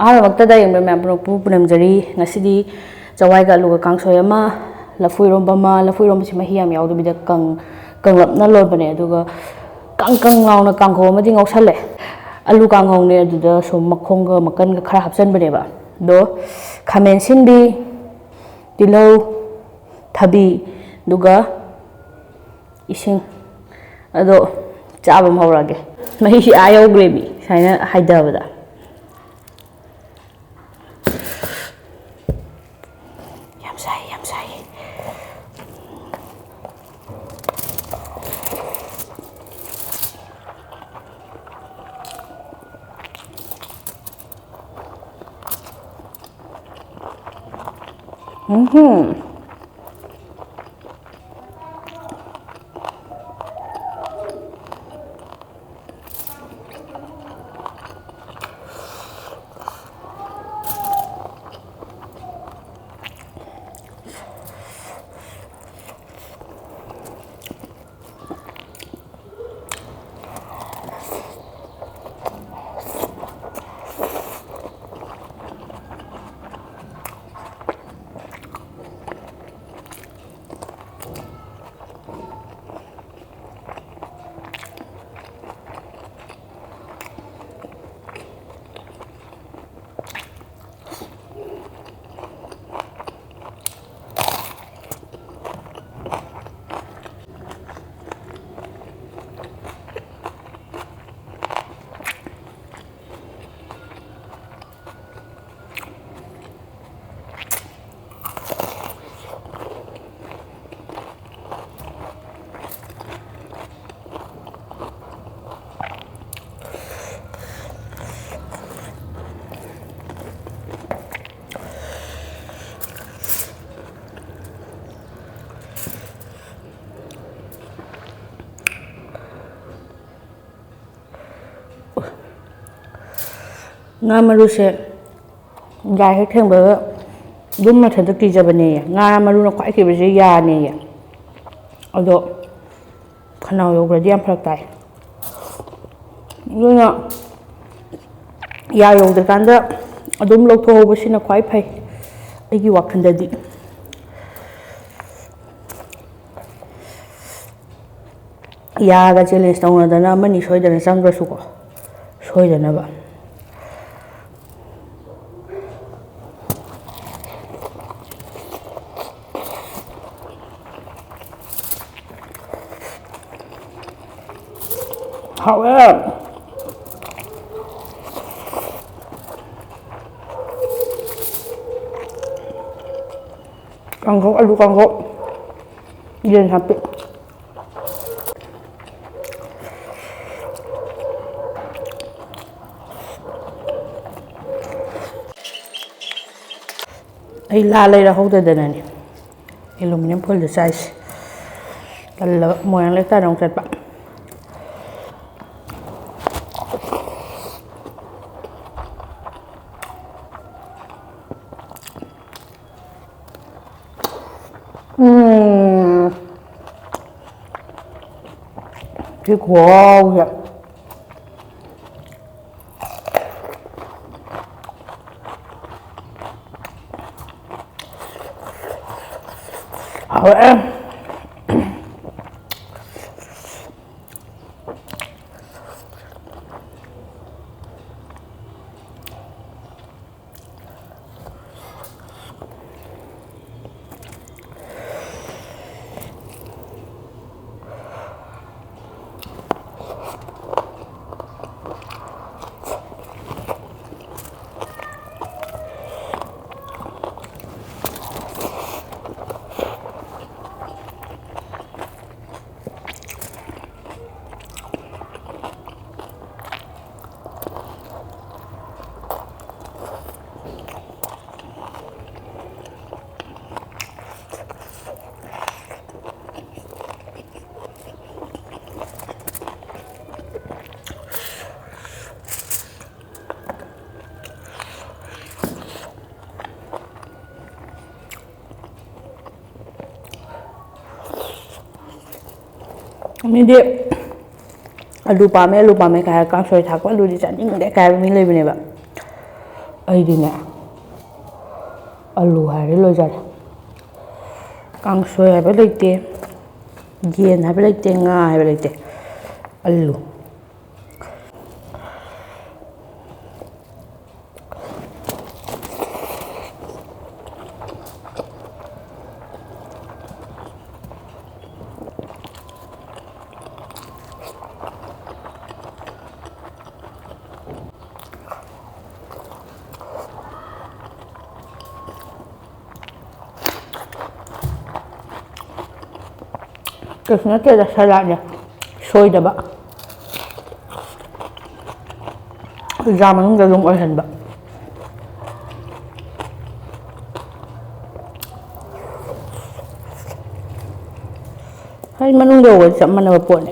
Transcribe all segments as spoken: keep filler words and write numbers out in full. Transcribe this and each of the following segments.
ꯑꯍꯥꯟꯕꯃꯛꯇꯗ ꯌꯦꯡꯕ ꯃꯌꯥꯝ ꯄꯨꯝꯅꯃꯛꯄꯨ ꯄꯨꯅꯝꯖꯔꯤ꯫ ꯉꯁꯤꯗꯤ ꯆꯋꯥꯏꯒ ꯑꯂꯨꯒ ꯀꯥꯡꯁꯣꯏ ꯑꯃ, ꯂꯐꯨ ꯏꯔꯣꯝꯕ ꯑꯃ, ꯂꯐꯨ ꯏꯔꯣꯝꯕꯁꯤ ꯃꯍꯤ ꯌꯥꯝ ꯌꯥꯎꯗꯕꯤꯗ ꯀꯪ-, ꯀꯪꯂꯞꯅ ꯂꯣꯟꯕꯅꯦ, ꯑꯗꯨꯒ ꯀꯪ ꯀꯪ ꯂꯥꯎꯅ ꯀꯥꯡꯍꯧ ꯑꯃꯗꯤ ꯉꯧꯁꯜꯂꯦ꯫ ꯑꯂꯨ ꯀꯥꯡꯍꯧꯅꯦ, ꯑꯗꯨꯗ ꯁꯨꯝ ꯃꯈꯣꯡꯒ ꯃꯀꯟꯒ ꯈꯔ ꯍꯥꯞꯆꯟꯕꯅꯦꯕ꯫ ꯑꯗꯣ ꯈꯥꯃꯦꯟ ꯁꯤꯟꯕꯤ, ꯇꯤꯜꯍꯧ, ꯊꯕꯤ, ꯑꯗꯨꯒ ꯏꯁꯤꯡ꯫ ꯑꯗꯣ ꯆꯥꯕ ꯑꯃ ꯍꯧꯔꯛꯑꯒꯦ꯫ ꯃꯍꯤꯁꯤ ꯑꯥ ꯌꯧꯈ꯭ꯔꯦꯃꯤ, ꯁꯨꯃꯥꯏꯅ ꯍꯥꯏꯗꯕꯗ꯫ ꯌꯥꯝ ꯁꯥꯏ, ꯌꯥꯝ ꯁꯥꯏ꯫ ꯎꯝꯍꯨꯝ꯫ ꯉꯥ ꯃꯔꯨꯁꯦ ꯌꯥ ꯍꯦꯛ ꯊꯦꯡꯕꯒ ꯑꯗꯨꯝ ꯃꯊꯟꯇ ꯀꯤꯖꯕꯅꯦꯌꯦ꯫ ꯉꯥ ꯃꯔꯨꯅ ꯈ꯭ꯋꯥꯏ ꯀꯤꯕꯁꯦ ꯌꯥꯅꯦꯌꯦ꯫ ꯑꯗꯣ ꯈꯅꯥꯎ ꯌꯧꯈ꯭ꯔꯗꯤ ꯌꯥꯝ ꯐꯔꯛ ꯇꯥꯏ꯫ ꯑꯗꯨꯅ ꯌꯥ ꯌꯧꯗ꯭ꯔꯤꯀꯥꯟꯗ ꯑꯗꯨꯝ ꯂꯧꯊꯣꯛꯍꯧꯕꯁꯤꯅ ꯈ꯭ꯋꯥꯏ ꯐꯩ ꯑꯩꯒꯤ ꯋꯥꯈꯜꯗꯗꯤ꯫ ꯌꯥꯒ ꯆꯦꯂꯦꯟꯖ ꯇꯧꯅꯗꯅ ꯑꯃꯅꯤ ꯁꯣꯏꯗꯅ ꯆꯪꯈ꯭ꯔꯁꯨꯀꯣ, ꯁꯣꯏꯗꯅꯕ꯫ ꯍꯥꯎꯋꯦ꯫ ꯀꯥꯡꯍꯧ, ꯑꯂꯨ ꯀꯥꯡꯍꯧ꯫ ꯌꯦꯟ ꯍꯥꯞꯄꯤ꯫ ꯑꯩ ꯂꯥ ꯂꯩꯔ ꯍꯧꯗꯗꯅꯅꯦ ꯑꯦꯂꯨꯃꯤꯅꯤꯌꯝ ꯐꯣꯏꯜꯗ ꯆꯥꯏꯁꯦ꯫ ꯇꯜꯂꯕ ꯃꯣꯏꯔꯥꯡ ꯂꯩꯀꯥꯏꯗ ꯑꯃꯨꯛ ꯆꯠꯄ꯫ ꯎꯝ꯫ ꯁꯤ ꯈꯨꯍꯥꯎꯁꯦ꯫ ꯍꯥꯎꯔꯛꯑꯦ꯫ ꯃꯤꯗꯤ ꯑꯂꯨ ꯄꯥꯝꯃꯦ, ꯑꯂꯨ ꯄꯥꯝꯃꯦ ꯀꯥꯏ ꯍꯥꯏꯔ ꯀꯥꯡꯁꯣꯏ ꯊꯥꯛꯄ ꯑꯂꯨꯗꯤ ꯆꯥꯅꯤꯡꯗꯦ ꯀꯥꯏ ꯍꯥꯏꯕ ꯃꯤ ꯂꯩꯕꯅꯦꯕ꯫ ꯑꯩꯗꯤꯅꯦ, ꯑꯂꯨ ꯍꯥꯏꯔꯗꯤ ꯂꯣꯏꯖꯔꯦ꯫ ꯀꯥꯡꯁꯣꯏ ꯍꯥꯏꯕ ꯂꯩꯇꯦ, ꯌꯦꯟ ꯍꯥꯏꯕ ꯂꯩꯇꯦ, ꯉꯥ ꯍꯥꯏꯕ ꯂꯩꯇꯦ, ꯑꯂꯨ꯫ ꯀꯩꯁꯨ ꯅꯠꯇꯦꯗ, ꯁꯂꯥꯠꯅꯦ꯫ ꯁꯣꯏꯗꯕ꯫ ꯖꯥ ꯃꯅꯨꯡꯗ ꯑꯗꯨꯝ ꯑꯣꯏꯍꯟꯕ꯫ ꯍꯣꯏ, ꯃꯅꯨꯡꯗ ꯌꯧꯕꯗꯤ ꯆꯞ ꯃꯥꯟꯅꯕ ꯄꯣꯠꯅꯦ꯫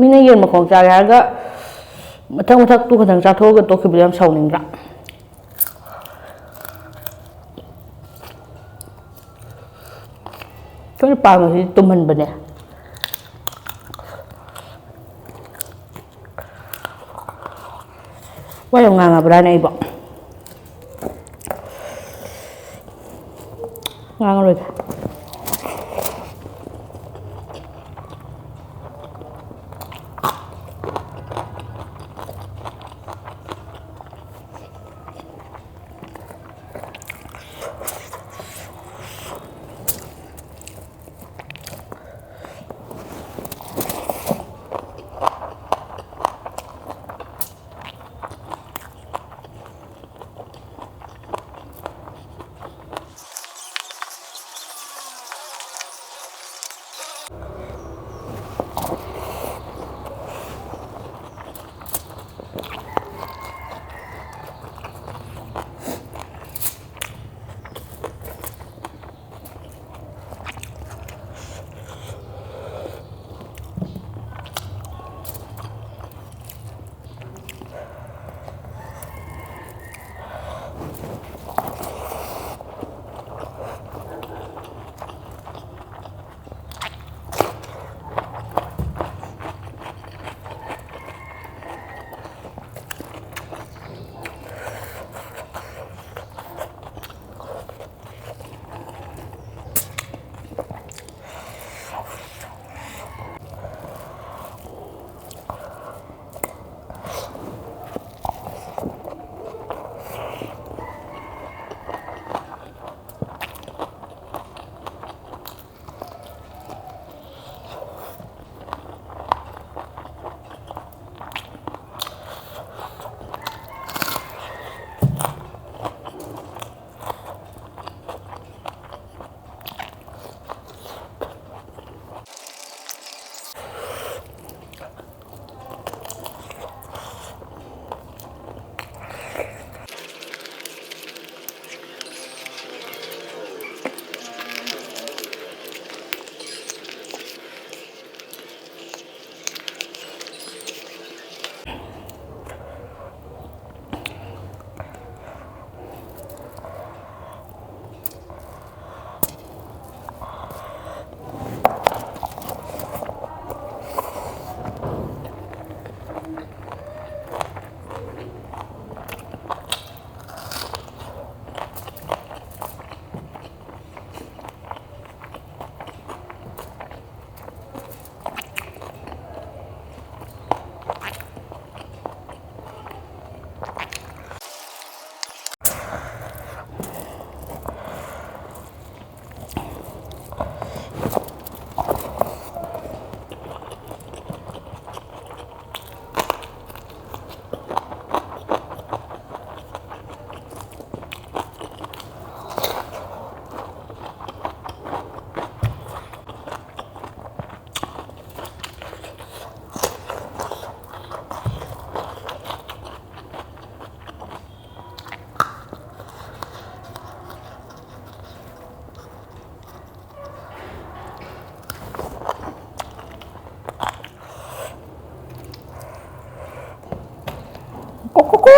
ꯃꯤꯅ ꯌꯦꯟ ꯃꯈꯣꯡ ꯆꯥꯒꯦ ꯍꯥꯏꯔꯒ ꯃꯊꯪ ꯃꯊꯪ ꯇꯨ ꯈꯛꯇꯪ ꯆꯥꯊꯣꯛꯑꯒ ꯇꯣꯛꯈꯤꯕꯗꯣ ꯌꯥꯝ ꯁꯥꯎꯅꯤꯡꯗ꯭ꯔꯥ? ꯑꯩꯈꯣꯏꯅ ꯄꯥꯝꯕꯁꯤꯗꯤ ꯇꯨꯝꯍꯟꯕꯅꯦ꯫ ꯋꯥ ꯌꯥꯝ ꯉꯥꯡꯉꯕ꯭ꯔꯥꯅꯦ ꯑꯩꯕꯣ? ꯉꯥꯡꯉꯔꯣꯏꯗ꯫ ꯀꯨꯀꯨ꯫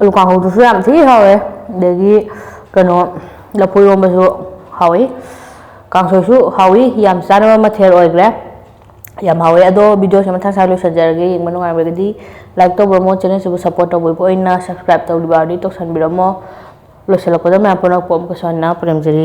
ꯑꯂꯨ ꯀꯥꯡꯍꯧꯗꯨꯁꯨ ꯌꯥꯝ ꯊꯤ ꯍꯥꯎꯋꯦ꯫ ꯑꯗꯒꯤ ꯀꯩꯅꯣ, ꯂꯐꯨ ꯏꯔꯣꯝꯕꯁꯨ ꯍꯥꯎꯋꯤ, ꯀꯥꯡꯁꯣꯏꯁꯨ ꯍꯥꯎꯋꯤ꯫ ꯌꯥꯝ ꯆꯥꯅꯕ ꯃꯊꯦꯜ ꯑꯣꯏꯈ꯭ꯔꯦ꯫ ꯌꯥꯝ ꯍꯥꯎꯋꯦ꯫ ꯑꯗꯣ videoꯁꯦ ꯃꯊꯪ ꯁ꯭ꯋꯥꯏ ꯂꯣꯏꯁꯤꯟꯖꯔꯒꯦ꯫ ꯌꯦꯡꯕ ꯅꯨꯡꯉꯥꯏꯔꯒꯗꯤ like ꯇꯧꯕꯤꯔꯝꯃꯣ, channelꯁꯤꯕꯨ support ꯇꯧꯕꯤꯕ ꯑꯣꯏꯅ subscribe ꯇꯧꯕꯤꯕ ꯌꯥꯎꯔꯗꯤ ꯇꯧꯁꯟꯕꯤꯔꯝꯃꯣ꯫ ꯂꯣꯏꯁꯤꯜꯂꯛꯄꯗ ꯃꯌꯥꯝ ꯄꯨꯝꯅꯃꯛꯄꯨ ꯑꯃꯨꯛꯀꯁꯨ ꯍꯟꯅ ꯄꯨꯅꯦꯝꯖꯔꯤ꯫